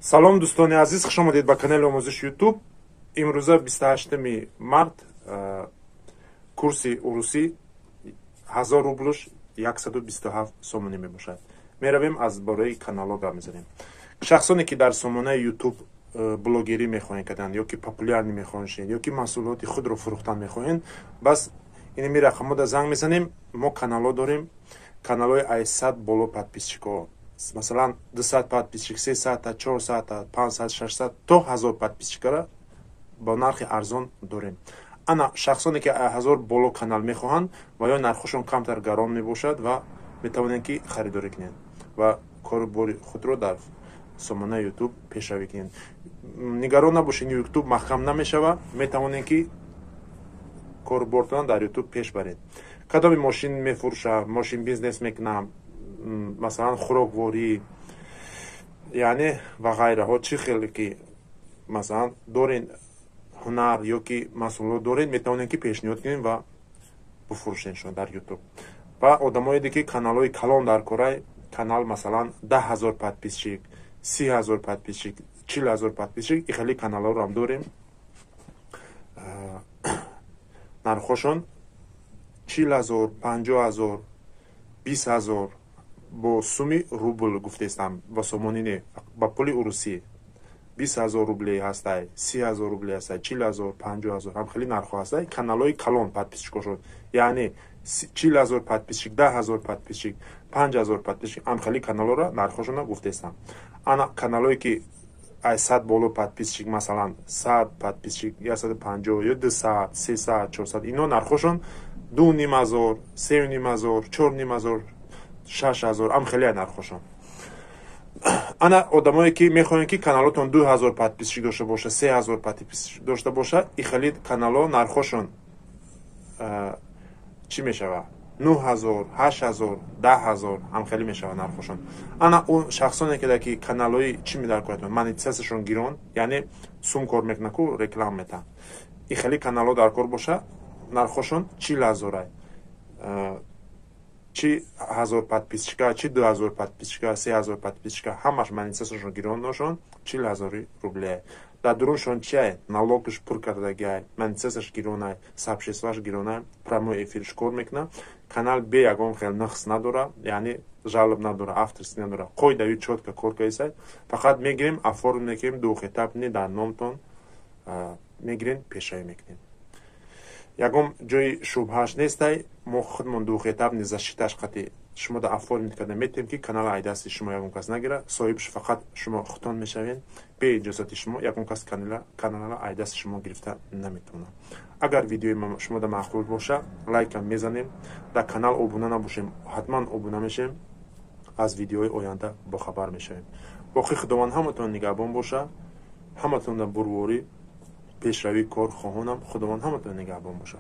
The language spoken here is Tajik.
Салом, дӯстони азиз, хуш омадед ба канали омӯзиши Ютуб. Имрӯза 28 март, курси урусӣ 1000 рублш 127 сомонӣ мебошад. Меравем, аз бораи каналҳо гап мезанем. Шахсоне ки дар сомонаи Ютуб блогерӣ мехоҳед кардан ё ки популярный мехоҳед шед, ё ки маҳсулоти худро фурӯхтан мехоҳед, бас инами рақамҳода занг мезанем. Мо каналҳо дорем, каналҳои ай 100 боло подписчикҳо, масалан, 200 подписчик, 300-та, 400-та, 500, 600 то 1000 подписчикара бо нархи арзон дорем. Ана шахсоне ки 1000 боло канал мехоҳанд ва ё нархҳошон камтар гарон мебошад ва метавонед ки харидорӣ кунед ва кору бори худро дар сомонаи Ютуб пешравӣ кунед. Нигарон набошед, Ютуб маҳкам намешава, метавонед ки корубортон дар Ютуб пеш баред. Кадоми мошин мефурӯша, мошин бизнес мекунам, масалан, хӯрокворӣ, яъне ва ғайраҳо, чӣ хеле ки масалан дорен ҳунар ё ки маҳсулот доред, метавонед ки пешниҳод кунед ва буфурӯшедшон дар Ютуб. Ва одамое ки каналҳои калон дар корай, канал масалан 10 000 подписчик, 30 000 подписчик, 40 000 подписчик, и хеле каналҳоро ҳам дорем. Нархҳошон 40 000, 50 000, 20 000 бо суми рубл гуфтестам, ба сомонӣ не, ба пули урусӣ. 20 000 рубле ҳастай, 30 000 рубле ҳастай, 40 000, 50 000, ҳам хеле нархҳо ҳастай. Каналҳои калон подписчикошон, яъне 40 000 подписчик, 10 000 подписчик, 5000 подписчик, ҳам хеле каналҳоро нархҳошонро гуфтестам. Ана каналҳое ки ай 100 боло подписчик, масалан, 100 подписчик, 150 ё 200, 300, 400, ино нархҳошон 2500, 3500, 4500, 6000, ам хеле нархҳошон. Ана одамое ки мехоҳем ки каналотон 2000 подписчик дошта боша, 3000 подписчик дошта боша, и хеле каналҳо нархҳошон чӣ мешава? 9000, 8000, 10 000, ҳам хеле мешава нархҳошон. Ана он шахсоне ки каналҳои чӣ медаркоятон, монетизатсияшон гирон, яъне сум кор мекунад ку, реклама метаҳанд, и хеле каналҳо дар кор боша, нархҳошон 40 000-ай, чи 1000 подписчика, чи 2000 подписчика, 3000 подписчика, ҳамаш монетизатсияшон гироношон 40 000 рубле. Дар дуруншон чиай? Налогш пур кардагиай, монетизатсияш гиронай, сообществоаш гиронай, прямой эфирш кор мекунад, канал бе ягон хел нақс надора, яъне жалоб надора, авторский надора, қоидавӣ чётко кор кардисай. Фақат мегирем, оформ мекунем, двухэтапный дар номтон мегирем, пешравӣ мекунем. Ягон ҷои шубҳааш нестай. Мо худмон двухэтапный защиташ қати шумо да оформить карда метавем, ки канала ай дасти шумо ягон кас нагира, соҳибш фақат шумо худтон мешавед. Бе иҷозати шумо ягон кас канала ай дасти шумо гирифта наметавонад. Агар видеои шумо да маъқул боша, лайкам мезанем. Дар канал обуна набошем, ҳатман обуна мешавем, аз видеои оянда бохабар мешавем. Боқӣ Худованд ҳаматон нигаҳбон боша, ҳаматонда бурворӣ, пешравии кор хоҳонам. Худованд ҳаматон нигаҳбон боша.